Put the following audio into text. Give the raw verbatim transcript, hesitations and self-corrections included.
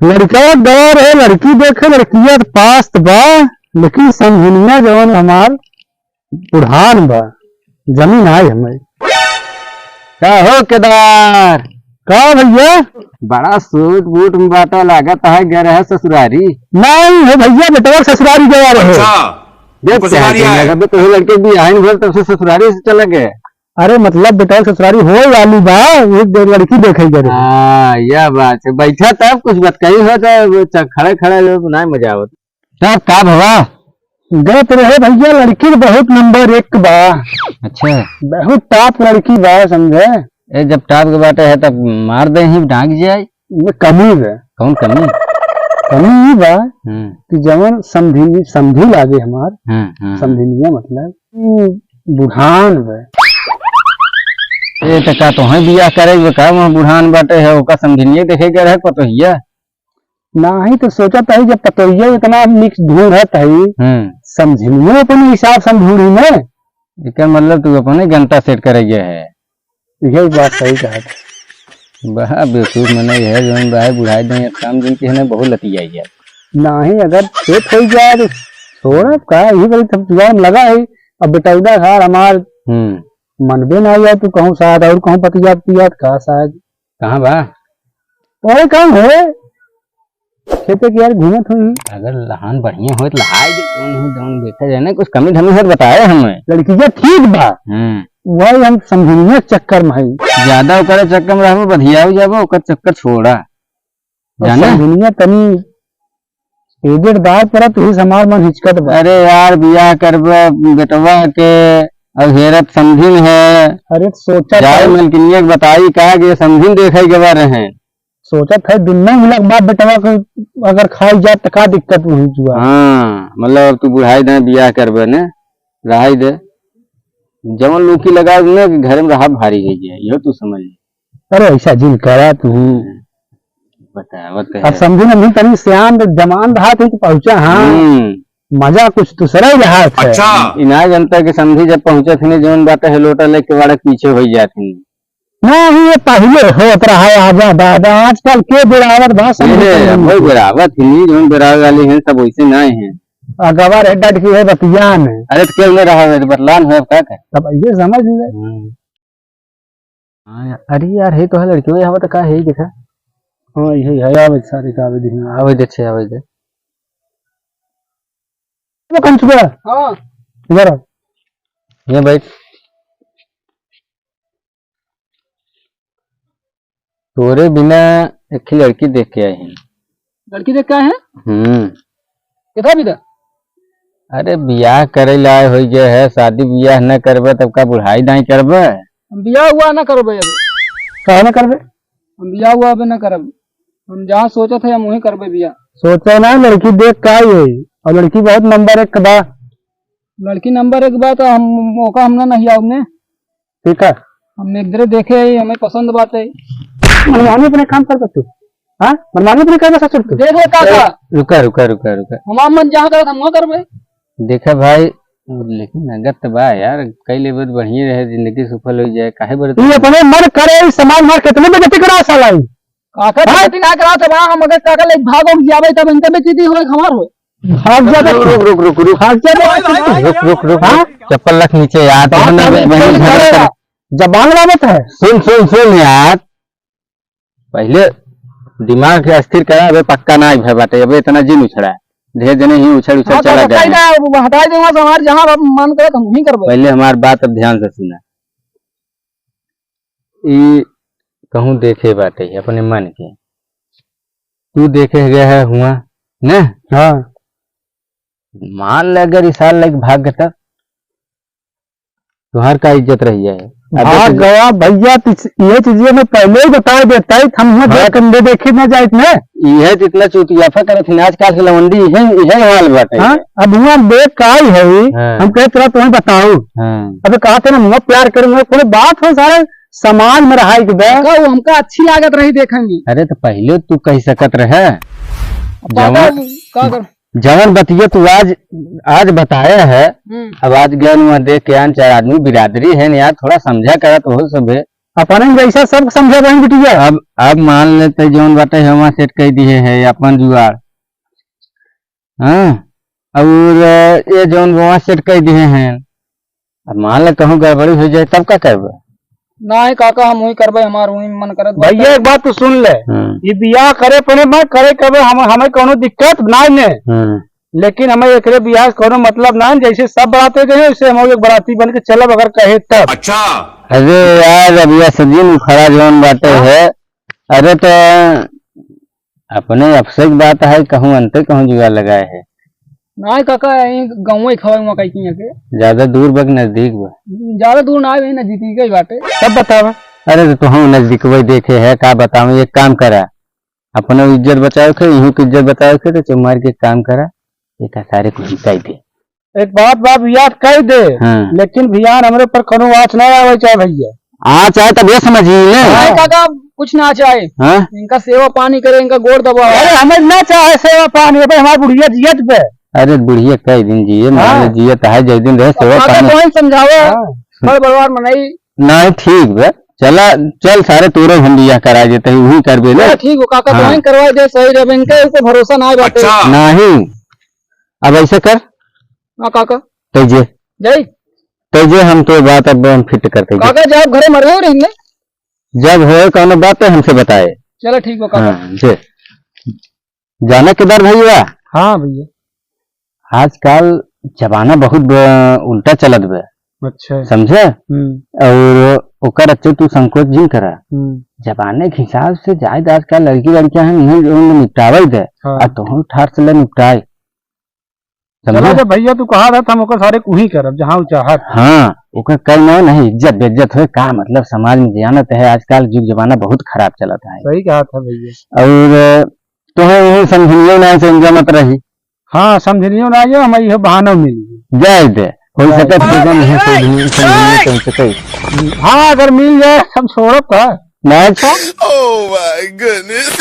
लड़का गवा रहे, लड़की देखे, लड़किया त पास त बा, लेकिन समधिनिया जवन हमार बुढ़ान बा, जमीन आई हमें। का हो केदार? का भैया? बड़ा सूट बूट में बाटा लागत है, गए रहे ससुरारी। नहीं हो भैया, बेटवा ससुरारी गवा रहे। अच्छा, देख वो ससुरारी आए। लगा तो तोहे लड़के बियाह नहीं भर, तब से ससुरारी से चले गए। अरे मतलब बेटवा ससुरारी होए वाली बा, एक दो लड़की देखे गए रहे। हाँ, यह बात है। बैठा तब कुछ बतकही हो तो च-, खड़े खड़े जो ना मजा आवत। तब का भवा? गत रहे भैया, लड़की तो बहुत नंबर एक बा। अच्छा। बहुत टॉप लड़की बा, समझे? ए, जब टॉप के बाटे है तब मार दे ही, डांग जाए। ये कमी बा। कौन कमी? कमी ई बा हम्म। कि जवन समधी, समधी लागे हमार, हम्म, हम्म। समधिनिया मतलब, उ बुढ़ान बा। ए, त का तोहे बियाह करे बा का? वहाँ बुढ़ान बाटे है, ओका समधिनिया देखे के रहे पतोहिया? नाही तो सोचत है, जब पतोहिया इतना निक ढूंढत है, हम्म। समझनियो अपने हिसाब से हम ढूंढी ने। एकर मतलब तू अपने जनता सेट करे गए है। यही बात सही कहा था। बा बेवकूफ मने है, जौन बा है बुढ़ाई दे, काम दिन के है ना, बहुत लतियाई है। नाही, अगर सेट हो जाए तो छोड़ब का, यही बड़ी तब जुआन लगा है। अब बेटौदा घर हमार हम्म। मनबे ना आया, तू कहूँ शायद और कहूँ पतियात पियात का शायद। कहाँ बा? अरे कहाँ है? खेते के यार घूमत हुई। अगर लहान बढ़िया होए तो लहाई दे, जौन हो, जौन देखा जाए ना, कुछ कमी धमी होए तो बताए हमें। लड़किया ठीक बा। हम्म। वही हम समझनिया के चक्कर में हई। ज्यादा ओकरे चक्कर में रहबो, बधियाऊ जाबो, ओकर चक्कर छोड़ा। और जाने? समझनिया तनी एजेड बा, पर तू ही हमार मन हिचकत बा। अरे यार, बियाह करबे बेटवा के, और हेरत समझिन है। अरे सोचा जाए था। मलकिनिया के बताई का कि समझिन देखे के बारे हैं। सोचत है दुन्नो मिला के बाप बेटवा के अगर खाई जात त का दिक्कत हुई जुआ। हाँ, मतलब अब तू बुढ़ाई दे, बियाह करबे ने, रहाई दे। जवन लूकी लगा ने कि घर में रहा भारी हो जाए, यो तू समझ ले। अरे ऐसा जिन करा तू। बतावत अब है। समझी ना, नहीं तनी सियान जमान रहा थे तो पहुंचा, हाँ। हम्म। मजा कुछ दूसरा ही रहा था। अच्छा। ई ना जनता कि समझी जब पहुंचत ही, जवन बात है लोटा लेके वाड़ा पीछे हो जात ही। ना, ये पहिले होत रहा है, आजा दादा, आजकल के बुढ़ावत बा, समझे ये नहीं। वही बुढ़ावत ही, जौन बुढ़ावे वाली हैं, सब वैसे ना हैं। अगवा रे डट की है बतियान। अरे, तो क्यों नहीं रहा है, तो बतलान है, अब का करे? तब ये समझ ले। हम्म। हाँ यार, अरे यार, है तो है लड़की, वही हवा तो का है, ही देखा। हाँ, ये है, आवे सारे का आवे देखना। आवे दे, छे, आवे दे। वो कौन चुका? हाँ। इधर आ। ये बैठ। तोरे बिना एक ही लड़की देख के आए हैं। लड़की देख के आए हैं? हम्म। कितना बिदा? अरे बियाह करे ला आए होई गए है, शादी बियाह न करबे तब का बुढ़ाई दाई करबे? हम बियाह हुआ न करबे अब। काहे न करबे? हम बियाह हुआ अब न करब। हम जहाँ सोचत है हम वहीं करबे बियाह। सोचे ना, लड़की देख का आई होई, और लड़की बहुत नंबर एक बा। लड़की नंबर एक बा तो हम ओका हम ना नहीं आउब ने। ठीक है। हमने इधरे देखे है, हमें पसंद बात है। मनमानी अपने काम कर सकते हो? हाँ, मनमानी अपने काम कर सकते हो? देख ले काका। रुका, रुका, रुका, रुका। हमार मन जहाँ करत हम वहाँ करबे। देखा भाई, लेकिन नगद तो बा यार, कई लेबे तो बढ़िया रहे, जिंदगी सफल हो जाए, काहे बड़े ये अपने मन करे, सामान मार कितने में गति करा साला ई? काका हाँ? बेइज्जती ना करा थे बा, हम अगर काका ले भागो जाबे तब इनका बेइज्जती होए, हमार होए। भाग जाबे। रुक, रुक, रुक, रुक, रुक। भाग जाबे। भाई, भाई, भाई, रुक, रुक, रुक। हाँ? चप्पल रख नीचे यार, बात तहन हम अबे सुन वहीं झगड़ा करेगा। कर। जबान लड़ावत है। सुन, सुन, सुन यार, पहिले दिमाग के स्थिर करा, अबे पक्का ना भय बाटे, अबे इतना जिन उछड़ा है, ढेर जने ही उछड़ उछड़ हाँ, तो चला गया बताई है। ना, वो हटाई दे वहाँ से, हमार जहाँ मन करे तो हम वहीं करबे। पहिले हमार बात अब ध्यान से सुना। ई कहूँ देखे बाटे अपने मन के, तू देखे गया है हुआ न? हाँ। मान ले अगर ई साल लग भाग गता, तुहार का इज्जत रह जाए? अब भाग देख गया भैया, तो इस-, ये चीजें मैं पहले ही बता देता है, हम हुआ हाँ। देख कंधे देखे ना जाए इतने। ये जितना चुतियाफा करत है आजकल के लवंडी, इहे, इहे हाल बाटे। हाँ, अब हुआ देख का ही है, हाँ। हम कहे तुरंत तुम्हें बताऊं। हाँ। अबे कहा थे ना, मैं प्यार करूंगा, कोई बात हो सारे समाज में रहा एक बे। का वो हमका अच्छी लागत रही देखेंगी। अरे तो पहिले तू कह सकत रहे। अब बाबा, जवन, का कर? जवन बतिया तू आज, आज बताया है, हम्म। अब आज गए वहाँ देख के आन चार आदमी बिरादरी है ना यार, थोड़ा समझा करत हो सभे। अपने जैसा सब समझे बहन बिटिया। अब, अब मान लेते जौन बाटे हमा सेट कइ दिहे है अपन जुगाड़। हाँ, और ये जौन वहाँ सेट कइ दिहे हैं, अब मान ले कहूँ गड़बड़ी होइ जाए तब का करबे? नाहीं काका, हम वही करबे, हमार वही मन करत बा। भैया एक बात तो सुन ले, हाँ। ये बियाह करे पने मत करे कबे, हम, हमें कौनो दिक्कत नाहीं ने। हाँ। लेकिन हमें एकरे बियाह से कौनो मतलब नाहीं, जैसे सब बराते गए वैसे हम एक बराती बन के चलब अगर कहे तब। अच्छा। अरे यार, अब यह सजीन उखड़ा जौन बाटे हाँ। है, अरे तो अपने अफसर की बात है, कहूँ अंते कहूँ जुगाड़ लगाए है। नाहीं काका, यहीं गाँवे खवाई हुआ कहीं किया के। ज्यादा दूर बा कि नजदीक बा? ज्यादा दूर ना आवे, नजदीक ही बाटे। सब बतावा। अरे तो तू हम नजदीक वही देखे है, का बताऊँ, एक काम करा, अपने इज्जत बचावे के, इहू की इज्जत बचावे के, तो चुमार के एक काम करा, एक सारे को हिंसाई दे। एक बात बा, बियाह कह दे, हाँ। लेकिन भियान हमरे पर कौनो आँच ना आवे चाहे भैया। आँच आए तब ये समझी ने। हाँ। नहीं काका, कुछ ना चाहे। हाँ? इनका सेवा पानी करे, इनका गोड़ दबाओ। अरे हमें ना चाहे सेवा पानी, अबे हमार बुढ़िया जियत बे। अरे बुढ़िया कई दिन जिए, हाँ। मान जियत है, जय दिन रहे सेवा काका पानी। तो ही समझावे, हाँ। बड़ बड़वार मनई। नहीं ठीक बे, चला चल सारे तोरे हम बियाह करा देते हैं, वही करबे ले। हाँ, ठीक हो काका, तो हाँ। वही करवा दे, सही रहे, इनके ऊपर भरोसा ना बाटे। अच्छा। नहीं, अब ऐसे कर। हाँ काका। तो जे। जय। तो जे हम तो बात अब हम फिट करते हैं। काका, जब घरे मरे हो रहेंगे। जब होए कौनो बात तो हमसे बताए। चलो ठीक बा काका। हाँ, जे। जाना केदार भैया? हाँ भैया। आजकल जमाना बहुत ब-, उल्टा चलत बा। अच्छा। समझे? हम्म। और ओकर अच्छे तू संकोच जिन करा। हम्म। जमाने के हिसाब से जाए तो आजकल लड़की लड़कियां हैं, इन्हें जो निपटावे दे। हाँ। आ तोहू ठाट से ले निपटाए। समझे? चला जब भैया तू कहा था, हम ओकर सारे कुही करब, जहाँ उ चाहत। हाँ, ओकर कल ना नहीं, इज्जत बेइज्जत होए, का मतलब, समाज में जानत है, आजकल जुग जमाना बहुत खराब चलत है। सही कहा था भैया। और तोहे यही समझनियो ना से जमत रही। हाँ, समझनियो ना आइयो, हम इहो बहाना मिल गई। जाए दे, हो हाँ। सके तो जन है, समझनियो, समझनियो कहीं से कहीं। हाँ, अगर मिल जाए, हम छोड़ब का? नहीं। Oh my goodness।